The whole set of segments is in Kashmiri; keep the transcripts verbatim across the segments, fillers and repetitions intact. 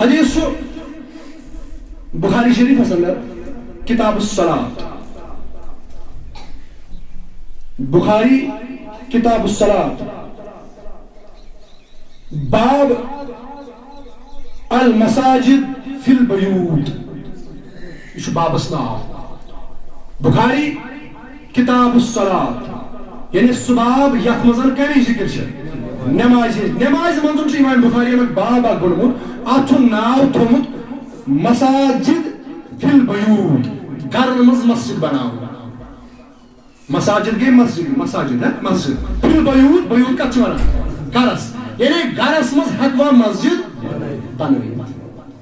حدیث چھُ بخاری شریفس اندر، کتاب الصلاۃ۔ بخاری، کتاب الصلاۃ، باب المساجد فی البیوت۔ یہِ چھُ بابس ناو۔ بخاری، کتاب الصلاۃ، یعنی سُہ باب یتھ منٛز کمِچ ذکر چھِ؟ نمازِ ہٕنٛز۔ نمازِ منٛز چھُ امام بخاری یَن اکھ باب اکھ گوٚنڈمُت، اتھ چھُ ناو تھوٚومُت مساجد فی البیوت، گرن منٛز مسجد بناوٕنۍ۔ مساجد گٔے مسجد، مساجد، ہہ؟ مسجد۔ فی البیوت، بیوت کتھ چھِ ونان؟ گرس۔ یعنی گرس منٛز ہیٚکوا مسجد بنٲوِتھ؟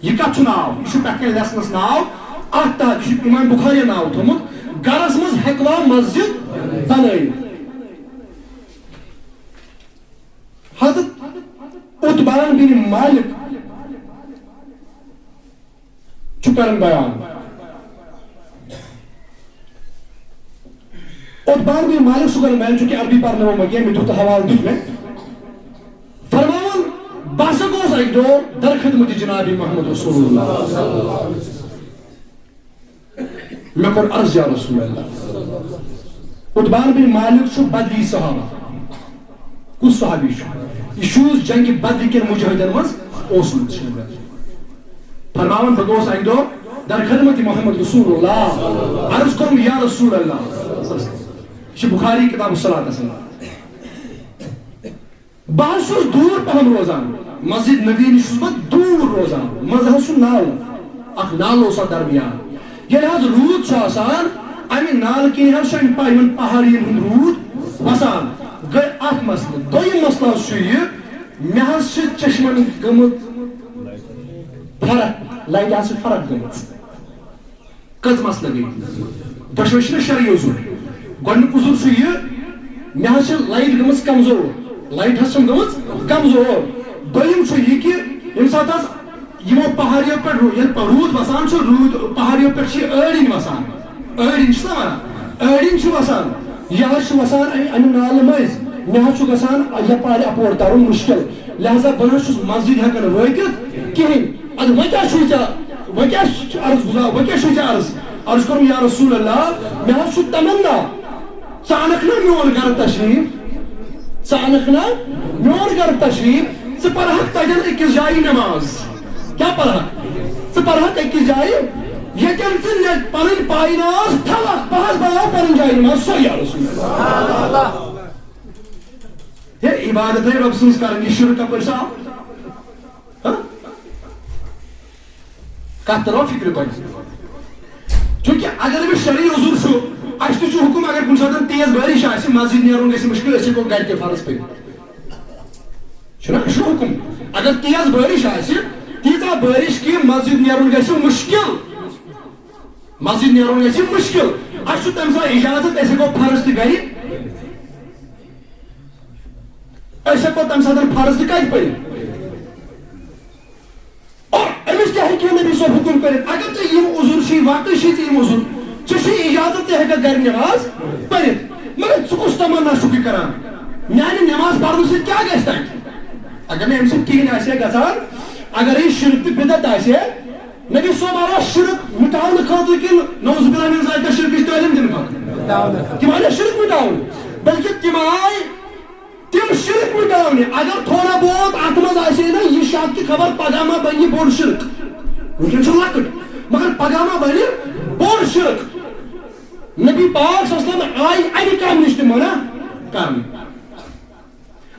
یہِ کتھ چھُ ناو؟ یہِ چھُ پٮ۪ٹھ کَنہِ لیسنس ناو، اتھ تحت، یہِ چھُ امام بخاری ناو تھوٚومُت، گرس منٛز ہیٚکوا مسجد بنٲوِتھ؟ حضرت عتبان بن مالک چھُ کران بیان۔ عتبان بن مالک چھُ کران بیان، چونکہ عربی پرنہٕ مےٚ کینٛہہ، مےٚ دیُت حوالہٕ دیُت مےٚ۔ فرماوان، بہٕ ہسا گوس اکہِ دۄہ در خدمت جناب محمد رسول اللہ۔ مےٚ کوٚر عرض، یا رسول اللہ۔ عتبان بن مالک چھُ بدری صحابہ۔ کُس صحابی چھُ؟ یہِ چھُ یُس جنگِ بدر کٮ۪ن مجاہدن منٛز اوسمُت۔ فرماوان، بہٕ گوس اکہِ دۄہ در خدمت محمد رسول اللہ، عرض کوٚرُم، یا رسول اللہ۔ یہِ چھُ بخاری کتاب الصلاۃ آسان۔ بہٕ حظ چھُس دوٗر پہم روزان، مسجد نبی نِش چھُس بہٕ دوٗر روزان، منٛزٕ حظ چھُ نالہٕ، اکھ نالہٕ اوس اتھ درمیان۔ ییٚلہِ حظ روٗد چھُ آسان، امہِ نالہٕ کِنۍ حظ چھُ امہِ پہ-، یِمن پہاڑین ہُنٛد روٗد وسان۔ گٔے اکھ مسلہٕ۔ دوٚیِم مسلہٕ حظ چھُ یہِ، مےٚ حظ چھِ چشمن گٔمٕژ فرق، لایٹہِ حظ چھِ فرق گٔمٕژ۔ کٔژ مسلہٕ گٔے؟ دۄشوے چھِنہ شرعی عذر۔ گۄڈٕنیُک عذر چھُ یہِ، مےٚ حظ چھِ لایٹ گٔمٕژ کمزور، لایٹ حظ چھَم گٔمٕژ کمزور۔ دوٚیِم چھُ یہِ کہِ ییٚمہِ ساتہٕ حظ یِمو پہاڑیو پٮ۪ٹھ رو-، ییٚلہِ پہ-، روٗد وسان چھُ، روٗد پہاڑیو پٮ۪ٹھ چھِ یہِ ٲڑِنۍ وسان، أڑِنۍ چھِنہ وَنان، أڑِنۍ چھِ وَسان، یہِ حظ چھُ وَسان اَمہِ، اَمہِ نالہٕ مٔنٛزۍ۔ مےٚ حظ چھُ گژھان یَپارِ اَپور تَرُن مُشکِل، لہذا بہٕ نہ حظ چھُس مسجد ہٮ۪کان وٲتِتھ کِہیٖنۍ۔ اَدٕ وۄنۍ کیٛاہ چھُے ژےٚ، وۄنۍ کیٛاہ چھُ عرض گُزار، وۄنۍ کیٛاہ چھُے ژےٚ عرض؟ عرض کوٚرُم، یا رسول اللہ، مےٚ حظ چھُ تمنا، ژٕ اَنَکھ نہ میون گَرٕ تشریٖف، ژٕ اَنَکھ نہ میون گَرٕ تشریٖف، ژٕ پَرہَکھ تَتٮ۪ن أکِس جایہِ نٮ۪ماز۔ کیٛاہ پَرہَکھ؟ ژٕ پَرہَکھ أکِس جایہِ، ییٚتٮ۪ن ژٕ مےٚ پَنٕنۍ پایناز تھاوَکھ، بہٕ حظ بَناوٕ پَنٕنۍ جایہِ نٮ۪ماز، سۄے یا رسول اللہ۔ ہے، عبادت ہے رب سٕنٛز کَرٕنۍ، یہِ شِرک کَپٲرۍ سا آو؟ ہاں؟ کتھ ترو فکرِ تۄہہِ۔ چونکہ اگر أمِس شرعی عذر چھُ، اَسہِ تہِ چھُ حُکم، اگر کُنہِ ساتہٕ تیز بٲرِش آسہِ، مسجد نیرُن گژھِ مُشکل، أسۍ ہٮ۪کو گرِ تہِ فرض پٔرِتھ۔ چھُنہ، یہِ چھُ حُکم۔ اگر تیز بٲرِش آسہِ، تیٖژاہ بٲرِش کہِ مسجد نیرُن گژھِ مُشکل، مسجد نیرُن گژھِ مُشکل، اَسہِ چھُ تَمہِ ساتہٕ اجازت، أسۍ ہٮ۪کو فرض تہِ گرِ، أسۍ ہٮ۪کو تَمہِ ساتہٕ فرض تہِ کتہِ پٔرِتھ؟ اور أمِس کیٛاہ ہیٚکہِ نبی صٲب حُکُم کٔرِتھ؟ اگر ژےٚ یِم عذر چھِی، واقعٕے چھِی ژےٚ یِم عذر، ژےٚ چھُے اجازت، ژٕ ہیٚککھ گرِ نٮ۪ماز پٔرِتھ۔ مگر ژٕ کُس تمنا چھُکھ یہِ کران؟ میانہِ نٮ۪ماز پرنہٕ سۭتۍ کیٛاہ گژھِ تَتہِ؟ اگر نہٕ اَمہِ سۭتۍ کِہیٖنۍ آسہِ ہے گژھان، اگر یہِ شرک تہٕ بدعت آسہِ ہے، نبی صٲب آو شرک مٹاونہٕ خٲطرٕ کِنہٕ نعوذ باللہ من ذالک شرکٕچ تعلیٖم دِنہٕ خٲطرٕ؟ تِم آیہِ نہٕ شرک مٹاونہٕ، بلکہِ تِم آیہِ تِم شرک مٹاونہِ۔ اگر تھوڑا بہت اتھ منٛز آسہِ ہے نا یہِ شک کہِ خبر پگاہ ما بنہِ یہِ بوٚڑ شرک، وٕنکیٚن چھُ لۄکٕٹ، مگر پگاہ ما بنہِ بوٚڑ شرک؟ نبی پاک صلی اللہ علیہ وسلم آیہِ امہِ کامہِ نِش تہِ منع کرنہٕ۔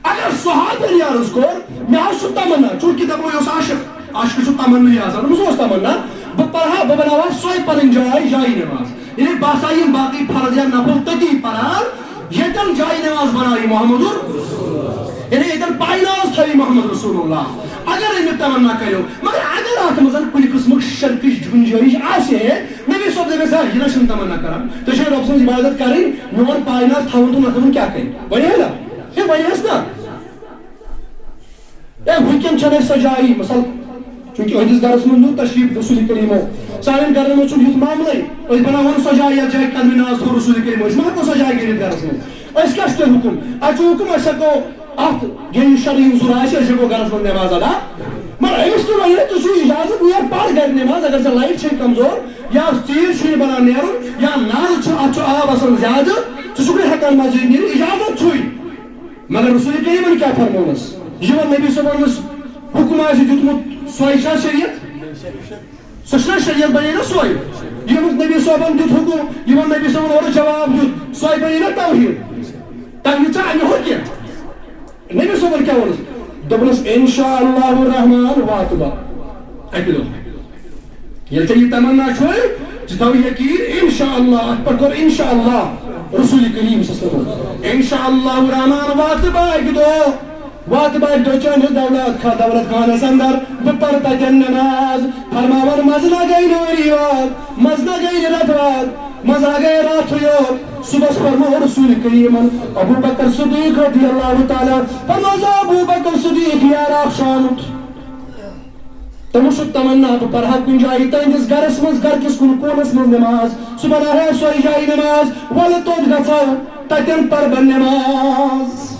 اگر صحابن یہِ عرض کوٚر، مےٚ حظ چھُ تمنا، چونکہ دپو یہِ اوس عاشق، عاشقس چھُ تمنا آسان، أمِس اوس تمنا، بہٕ پرہا، بہٕ بناوہا سۄے پنٕنۍ جاے، جایہِ نماز۔ یعنی بہٕ ہسا یِم باقٕے فرض یا نفل تٔتی پران، ییٚتٮ۪ن جایہِ نماز بناوِ محمد ال-، یعنی ییٚتٮ۪ن پایناز تھاوِ محمد رسول اللہ۔ اگر أمۍ تمنا کریو، مگر اگر اتھ منٛز کُنہِ قٕسمُک شرکٕچ گُنجٲیِش آسہِ ہے، نبی صٲب دپٮ۪س، ہے، یہِ نہ چھُنہٕ تمنا کران، ژےٚ چھےٚ رۄب سٕنٛز عبادت کرٕنۍ، میون پایناز تھاوُن تہٕ نہ تھاوُن کیٛاہ کرِ؟ وۄنۍ ہے نہ، ہے وۄنۍ ٲس نہ۔ اے، وٕنکیٚن چھَنہٕ اَسہِ سۄ جایی، مثال، چونکہ أہٕنٛدِس گرس منٛز نیوٗ تشریٖف رسول کریٖمو، سانٮ۪ن گرن منٛز چھُنہٕ یُتھ معاملے، أسۍ بناوہون سۄ جاے یَتھ جایہِ قدمِ ناز تھوٚو رسول کریٖمو، أسۍ ما ہٮ۪کو سۄ جاے گٔنٛڈِتھ گرس منٛز؟ اَسہِ کیٛاہ چھُ تۄہہِ حُکُم؟ اَسہِ چھُ حُکُم، أسۍ ہٮ۪کو اَتھ، ییٚلہِ یہِ شرعی عذر آسہِ، أسۍ ہٮ۪کو گرس منٛز نٮ۪ماز ادا، مگر أمِس تہِ وَنہِ، ژٕ چھُے اِجازت، نیر پَر گَرِ نٮ۪ماز، اگر ژےٚ light چھے کمزور یا ژیٖرۍ چھُے نہٕ بَنان نیرُن یا نالہٕ چھُ، اَتھ چھُ آب آسان زیادٕ، ژٕ چھُکھ نہٕ ہٮ۪کان مسجد نیٖرِتھ، اِجازت چھُے۔ مگر رسول کریٖمن کیٛاہ فرمونس؟ یِمن نبی صٲبن یُس حُکم آسہِ دیُتمُت، سۄے چھا شریعت؟ سۄ چھنا شریعت بنے نا سۄے؟ ییٚمیُک نبی صٲبن دیُت حُکم، یِمن نبی صٲبن اورٕ جواب دیُت، سۄے بنے نا توحیٖد؟ توحیٖد چھا اَمہِ ہیوٚر کینٛہہ؟ نبی صٲبن کیٛاہ ووٚنُس؟ دوٚپنس، "ان شاء اللہ الرحمن واتبہ"۔ اَکہِ دۄہ۔ ییٚلہِ ژےٚ یہِ تمنا چھوے، ژٕ تھاو یقیٖن، ان شاء اللہ، اَتھ پٮ۪ٹھ کوٚر ان شاء اللہ رسول کریم صلی اللہ علیہ وسلم۔ ان شاء اللہ الرحمن واتبہ اَکہِ دۄہ۔ واتہٕ بہٕ اَکہِ دۄہ چٲنِس دولت خا-، دولت خانس اندر، بہٕ پرٕ تتٮ۪ن نماز۔ فرماوان، منٛزٕ نہ گٔے نہٕ ؤری واد، منٛزٕ نہ گٔے نہٕ رٮ۪تہٕ واد، منٛزٕ ہا گٔے راتھٕے یوت۔ صُبحس فرموو رسول کریٖمن، ابو بکر صدیق رضی اللہ تعالیٰ، فرموو، ابو بکر صدیق، یار اکھ چھُ آمُت۔ تٔمِس چھُ تمنا، بہٕ پرٕ ہا کُنہِ جایہِ تہنٛدِس گرس منٛز، گرٕ کِس کُنہِ کوٗنس منٛز نماز۔ سُہ بناوِ ہا سۄے جایہِ نماز، ولہٕ توٚت گژھو، تتٮ۪ن پرٕ بہٕ نماز۔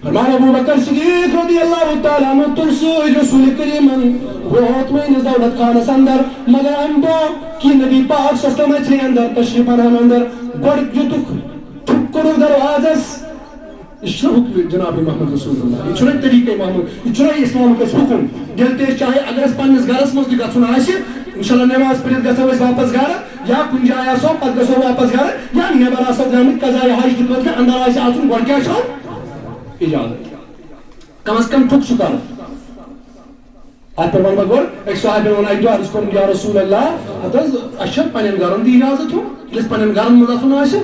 فرمان ابو بکر صدیق رضی اللہ تعالیٰ عنہ تُل سۭتۍ رسول کریٖمن، ووت میٲنِس دولت خانس اندر، مگر امہِ برونٛہہ کہِ نبی پاک صلی اللہ علیہ وسلم اژِ ہے اندر، تشریف انہن اندر، گۄڈٕ دِتُکھ تھُک کوٚرُکھ دروازس۔ یہِ چھُنہ حُکمِ جناب محمد رسول اللہ، یہِ چھُنہ طریٖقے محمد، یہِ چھُنہ اسلامُک اَسہِ حُکم۔ دِل تہِ أسۍ چاہے اگر اَسہِ پننِس گرس منٛز تہِ گژھُن آسہِ، انشاءاللہ نماز پٔرِتھ گژھو أسۍ واپس گرٕ، یا کُنہِ جایہِ آسو، پتہٕ گژھو واپس گرٕ، یا نٮ۪بر آسو درٛامٕتۍ قضایہِ حاج کہِ خٲطرٕ، اندر آسہِ اَژُن، گۄڈٕ کیٛاہ چھُ؟ اجازت۔ کم از کم تھُک چھُ کرُن۔ اتھ پٮ۪ٹھ ونہٕ بہٕ گۄڈٕ، أکۍ صحابی ووٚن اکہِ دۄہ، عرض کوٚرُن، یا رسول اللہ، ہتہٕ حظ، اَسہِ چھا پننٮ۪ن گرن تہِ اجازت ہیوٚن؟ ییٚلہِ اَسہِ پننٮ۪ن گرن منٛز اژُن آسہِ،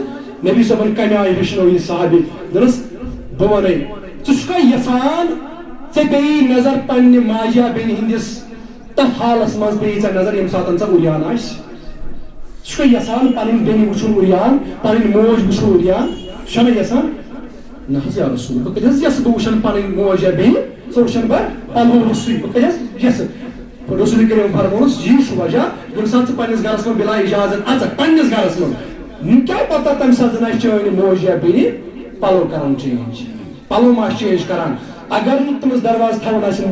نبی صٲبن کمہِ آیہِ ہیٚچھنٲو یہِ صحابی؟ دوٚپنس، بہٕ ونے، ژٕ چھُکھا یژھان ژےٚ پیٚیہِ نظر پننہِ ماجہِ یا بیٚنہِ ہٕنٛدِس تتھ حالس منٛز پیٚیہِ ژےٚ نظر، ییٚمہِ ساتہٕ ژٕ عریان آسہِ۔ ژٕ چھُکھا یژھان پنٕنۍ بیٚنہِ وٕچھُن عریان، پنٕنۍ موج وٕچھُن عریان؟ چھُکھا یژھان؟ نہ حظ یا رسول، بہٕ کتہِ حظ یژھٕ بہٕ وٕچھن پنٕنۍ موج یا بیٚنہِ؟ سۄ وٕچھن بہٕ پلو روٚستُے، بہٕ کتہِ حظ یژھٕ؟ رسول کریم فرمونس، یی چھُ وجہ، ییٚمہِ ساتہٕ ژٕ پننِس گرس منٛز بلا اجازت اژکھ، پننِس گرس منٛز، نہٕ کیٛاہ پتہ تمہِ ساتہٕ زن آسہِ چٲنۍ موج یا بیٚنہِ پلو کران change۔ پلو ما آسہِ change کران؟ اگر نہٕ تٔمِس دروازٕ تھاوُن آسہِ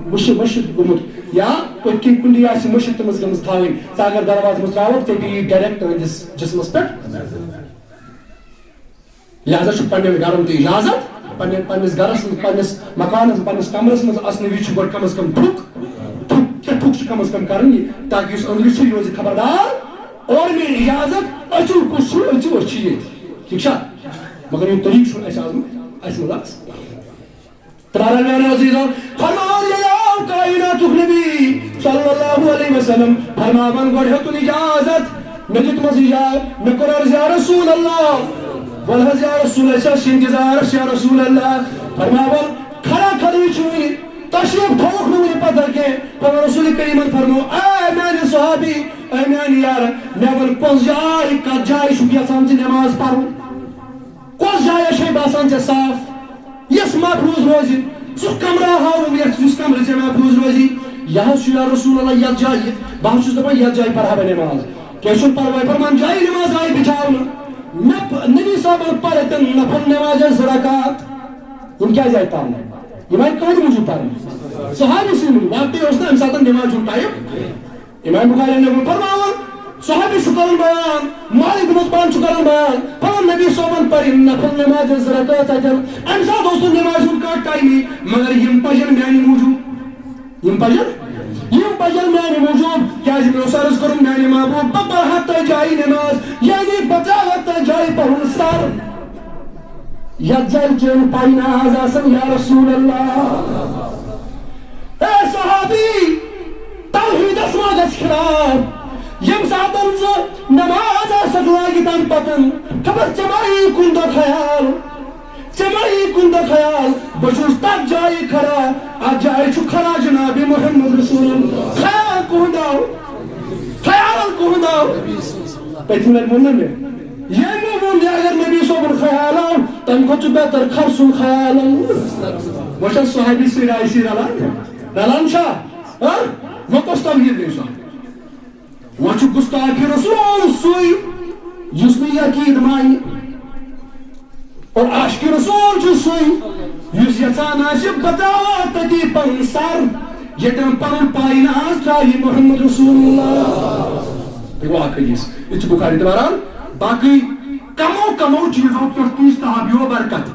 مٔشِتھ، مٔشِتھ گوٚمُت یا پٔتۍ کِنۍ کُنہِ جایہِ آسہِ مٔشِتھ تٔمِس گٔمٕژ تھاوٕنۍ، ژٕ اگر دروازٕ منٛز ترٛاوَکھ، ژےٚ پیٚیہِ direct تُہنٛدِس جسمس پٮ۪ٹھ۔ لہذا چھُ پننٮ۪ن گرن تہِ اجازت، پننٮ۪ن، پننِس گرس منٛز، پننِس مکانس، پننِس کمرس منٛز اژنہٕ وِزِ چھُ گۄڈٕ کم از کم تھُک، تھُک، کینٛہہ تھُک چھُ کم از کم کرُن یہِ، تاکہِ یُس أنٛدرٕ چھُ، یہِ روزِ خبردار، اور مےٚ اجازت، أژِو کُس چھُ، أژِو، أسۍ چھِ ییٚتہِ۔ ٹھیٖک چھا؟ مگر یہِ طریٖقہٕ چھُنہٕ اَسہِ آز، اَسہِ منٛز آز۔ ترٛارن میانیو عزیزو، فرماوان ییٚلہِ آو کائناتُک نبی صلی اللہ علیہ وسلم، فرماوان گۄڈٕ ہیوٚتُن اجازت، مےٚ دیُتمَس اجازت، مےٚ کوٚر عرض، یا رسول اللہ، وَلہٕ حظ یا رسول، أسۍ ٲسۍ انتظارس یا رسول اللہ۔ فرماوان کھڑا کھڑا چھُ وٕنہِ، تشریف تھووُکھ نہٕ وٕنہِ پتھر کینٛہہ۔ فرمان رسول کریمن فرمو، اے میانہِ صحابی، اے میانہِ یار، مےٚ وَن کۄس جاے، کتھ جایہِ چھُکھ یژھان ژٕ نماز پرُن؟ کۄس جایا چھے باسان ژےٚ صاف، یۄس محفوظ روزِ؟ سُہ کمرہ ہاوُن یتھ، یُس کمرٕ ژےٚ محفوظ روزِ۔ یہِ حظ چھُ یا رسول اللہ یتھ جایہِ، بہٕ حظ چھُس دپان یتھ جایہِ پرہا بہٕ نماز۔ کینٛہہ چھُنہٕ پرواے، فرمان جایہِ نماز آیہِ بچاونہٕ۔ مےٚ پ-، نبی صٲبن پرِ تِم نفل نمازِ زٕ رکعت۔ یِم کیازِ آیہِ پرنہٕ؟ یِم آیہِ کٲنٛسہِ موٗجوٗب پرنہٕ؟ صحابی سٕنٛدِ موٗجوٗب۔ واقعی اوس نہٕ امہِ ساتہٕ نماز ہُنٛد ٹایم۔ امام بخاری نے ووٚن فرماوان، صحابی چھُ کران بیان، مالک بن عتبان چھُ کران بیان، فرمان نبی صٲبن پرِ نفل نماز زٕ رکعت اتٮ۪ن۔ امہِ ساتہٕ اوس نہٕ نمازِ ہُنٛد کانٛہہ ٹایمٕے، مگر یِم پجن میانہِ موٗجوٗب، یِم پجن، یِم پجن میانہِ موٗجوٗب، کیازِ مےٚ اوس عرض کوٚرمُت میانہِ محبوب، بہٕ پرہا تۄہہِ جایہِ نماز، یعنی بہٕ ترٛاوہا تۄہہِ جایہِ پرُن سر۔ یتھ جایہِ چٲنۍ پاے نہ آز آسن یا رسول اللہ۔ اے صحابی، توحیدس ما گژھِ خلاف؟ ییٚمہِ ساتن ژٕ نماز آسکھ لٲگِتھ تمہِ پتن، خبر ژےٚ ما یی کُنہِ دۄہ خیال؟ ژےٚ ما یی کُنہِ دۄہ خیال؟ بہٕ چھُس تتھ جایہِ کھڑا، اتھ جایہِ چھُ کھڑا جناب محمد رسول اللہ۔ خیال کُہُنٛد آو؟ خیال کُہُنٛد آو؟ پٔتمہِ لٹہِ ووٚن نہ مےٚ، ییٚمۍ ووٚن یہِ اگر نبی صٲبُن خیال آو، تَمہِ کھۄتہٕ چھُ بہتر خر سُنٛد خیال آو۔ وۄنۍ چھا صحابی سۭتۍ آیہِ سۭتۍ رلان؟ رلان چھا؟ ہاں؟ وۄنۍ کۄس توحیٖد گٔے سۄ؟ وۄنۍ چھُ گستاخ رسول سُے، یُس نہٕ یہِ عقیٖد مانہِ۔ اور عاشق رسول چھُ سُے، یُس یژھان آسہِ، بہٕ ترٛاوٕ تٔتی پنُن سر، ییٚتٮ۪ن پنُن پایناز ترٛایہِ محمد رسول اللہ۔ تہٕ گوٚو اکھ حدیث۔ یہِ چھُ بخاری تہٕ واران۔ باقٕے کمو کمو چیٖزو پٮ۪ٹھ تُج صحابیو برکت۔